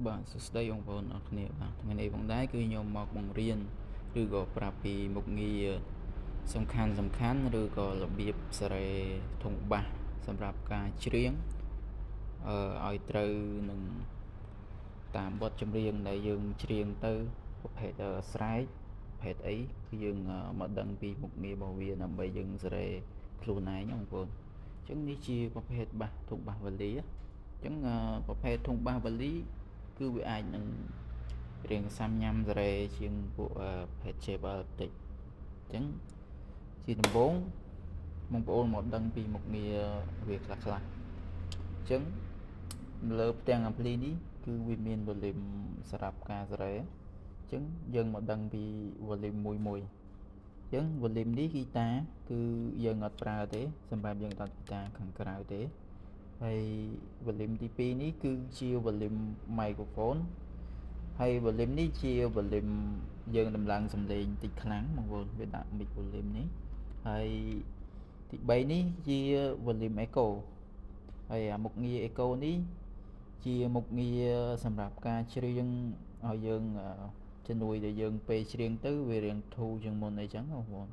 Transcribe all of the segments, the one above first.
បាទសួស្តីបងប្អូនអរគ្នាបាទថ្ងៃនេះផងដែរគឺខ្ញុំមកបង្រៀនឬក៏ប្រាប់ពីមុខងារសំខាន់សំខាន់ឬក៏របៀបសេរីធុងបាសសម្រាប់ការច្រៀងអឺឲ្យត្រូវនឹងតាមបទចម្រៀងដែលយើងច្រៀងទៅប្រភេទស្រែកប្រភេទអីគឺយើងមកដឹងពីមុខងាររបស់វាដើម្បីយើងសេរីខ្លួនឯងបងប្អូនអញ្ចឹងនេះជាប្រភេទបាសធុងបាសវ៉ាលីអញ្ចឹងប្រភេទធុងបាសវ៉ាលីគឺវាអាចនឹងរៀងសាំញ៉ាំសេរីជាងពួកប្រភេទ JBL បន្តិចអញ្ចឹងជាដំបូងបងប្អូនមកដឹងពីមុខងារវាខ្លះខ្លះអញ្ចឹងលើផ្ទាំង ampli នេះគឺវាមាន volume សម្រាប់ការសេរីអញ្ចឹងយើងមកដឹងពី volume មួយមួយអញ្ចឹង volume នេះហ្គីតាគឺយើងអត់ប្រើទេសម្រាប់យើងដោតហ្គីតាខាងក្រៅទេហើយ volume ទី2នេះគឺជា volume microphone ហើយ volume នេះជា volume យើងតម្លើងសំឡេងតិចខ្លាំងបងប្អូនវាដាក់ mic volume នេះហើយទី3នេះជា volume echo ហើយអាមុខងារ echo នេះជាមុខងារសម្រាប់ការច្រៀងឲ្យយើងជំនួយដែលយើងពេលច្រៀងទៅវារៀងធូរជាងមុនអីចឹងបងប្អូន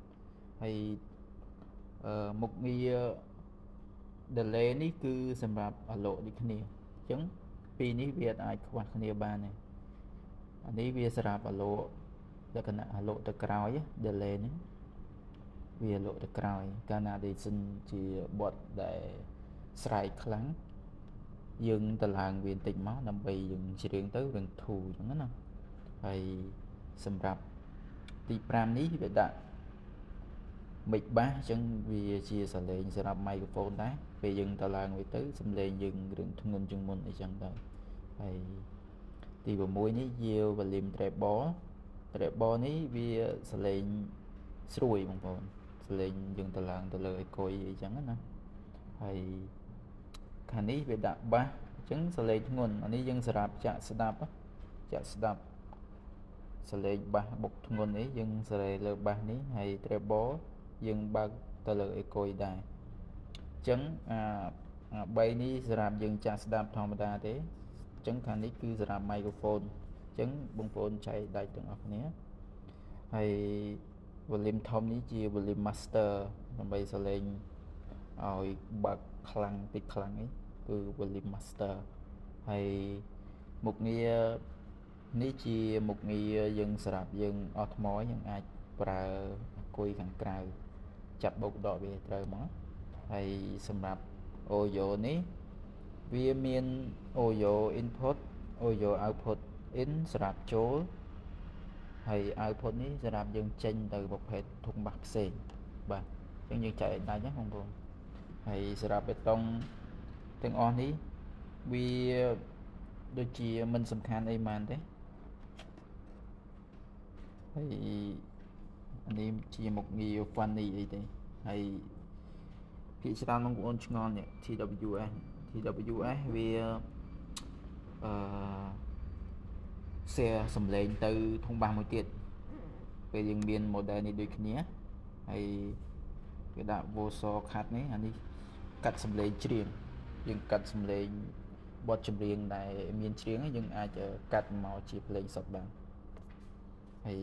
ហើយអឺមុខងារ delay នេះគឺសម្រាប់អាឡូដូចគ្នាអញ្ចឹងពីរនេះវាអាចខ្វះគ្នាបានទេអានេះវាសម្រាប់អាឡូលក្ខណៈអាឡូទៅក្រោយ delay នេះវាលក់ទៅក្រោយកាលណាដែលសិនជាបទដែលស្រែកខ្លាំងយើងតឡើងវាបន្តិចមកដើម្បីយើងច្រៀងទៅរឿងធូរអញ្ចឹងណាហើយសម្រាប់ទី5នេះវាដាក់ mic bass អញ្ចឹងវាជាសលេងសម្រាប់ microphone ដែរពេលយើងតឡើងវាទៅសំឡេងយើងរឿងធ្ងន់ជាងមុនអីចឹងទៅហើយ ទី6នេះជា volume treble treble នេះវាសលេងស្រួយបងប្អូនសលេងយើងទៅឡើងទៅលើអេគុយអីចឹងណាហើយខាងនេះវាដាក់ bass អញ្ចឹងសលេងធ្ងន់អានេះយើងសម្រាប់ចាក់ស្ដាប់ចាក់ស្ដាប់សលេង bass បុកធ្ងន់នេះយើងសេរីលើ bass នេះហើយ treble យើងបើកទៅលើអេគុយដែរអញ្ចឹងអា3នេះសម្រាប់យើងចាក់ស្ដាប់ធម្មតាទេអញ្ចឹងខាងនេះគឺសម្រាប់ microphone អញ្ចឹងបងប្អូនចែកដាច់ទាំងអស់គ្នាហើយ volume ធំនេះជា volume master ដើម្បីសលេងឲ្យបើកខ្លាំងតិចខ្លាំងនេះគឺ volume master ហើយមុខងារនេះជាមុខងារយើងសម្រាប់យើងអស់ថ្មយើងអាចប្រើគុយខាងក្រៅចាប់បោកដកវាត្រូវមកហើយសម្រាប់ audio នេះវាមាន audio input audio output in សម្រាប់ចូលហើយ output នេះសម្រាប់យើងចេញទៅប្រភេទធុងបាសផ្សេងបាទអញ្ចឹងយើងចែកឲ្យដាច់ណាបងប្អូនហើយសម្រាប់បេតុងទាំងអស់នេះវាដូចជាមិនសំខាន់អីម៉ានទេហើយអានេះជាមុខងារ funny អីទេហើយភាគច្រើនបងប្អូនឆ្ងល់នេះ TWS TWS វាអឺ share សំឡេងទៅធុងបាសមួយទៀតពេលយើងមាន model នេះដូចគ្នាហើយគេដាក់ Vocal cut នេះអានេះកាត់សំឡេងច្រៀងយើងកាត់សំឡេងបទចម្រៀងដែលមានច្រៀងយើងអាចកាត់មកជាភ្លេងសុទ្ធបានហើយ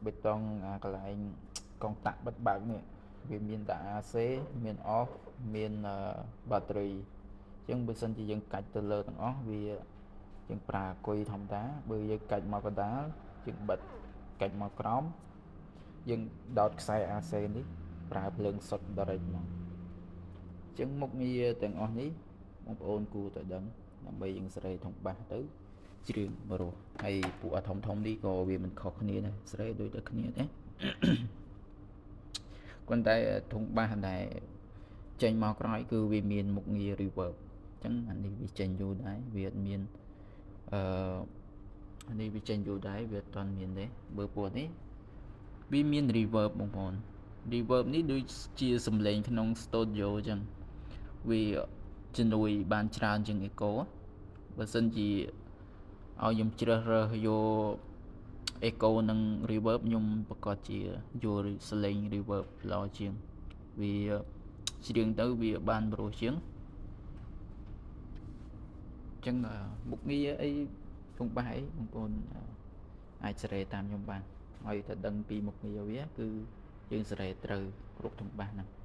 បេតុងអាកន្លែងកុងតាក់បិទបើកនេះវាមានតែ AC មាន off មានបាតេរីអញ្ចឹងបើសិនជាយើងកាច់ទៅលើទាំងអស់វា យើងប្រើគុយធម្មតាបើយើងកាច់មកកណ្ដាលយើងបិទកាច់មកក្រោមយើងដោតខ្សែ AC នេះប្រើភ្លើងសុទ្ធ direct ហ្មងអញ្ចឹងមុខងារទាំងអស់នេះបងប្អូនគួរតែដឹងដើម្បីយើងសេរីធំបាសទៅច្រៀងបរោះហើយពួកអាធំធំនេះក៏វាមិនខុសគ្នាដែរសេរីដូចតែគ្នាទេ ប៉ុន្តែធុងបាសដែលចេញមកក្រោយគឺវាមានមុខងារ reverb អញ្ចឹងអានេះវាចេញយូរដែរវាអត់មានអឺអានេះវាចេញយូរដែរវាអត់ទាន់មានទេបើពួកនេះវាមាន reverb បងប្អូន reverb នេះដូចជាសំឡេងក្នុង studio អញ្ចឹងវាជំនួយបានច្រើនជាង echo បើសិនជាឲ្យខ្ញុំជ្រើសរើសយក echo និង reverb ខ្ញុំប្រកាសជាយកសលេង reverb ល្អជាងវាច្រៀងទៅវាបានប្រុសជាងអញ្ចឹង ចឹងមុខងារអីធុងបាសអីបងប្អូនអាចសេរីតាមខ្ញុំបានឲ្យតែដឹងពីមុខងារវាគឺយើងសេរីត្រូវគ្រប់ធុងបាសហ្នឹង។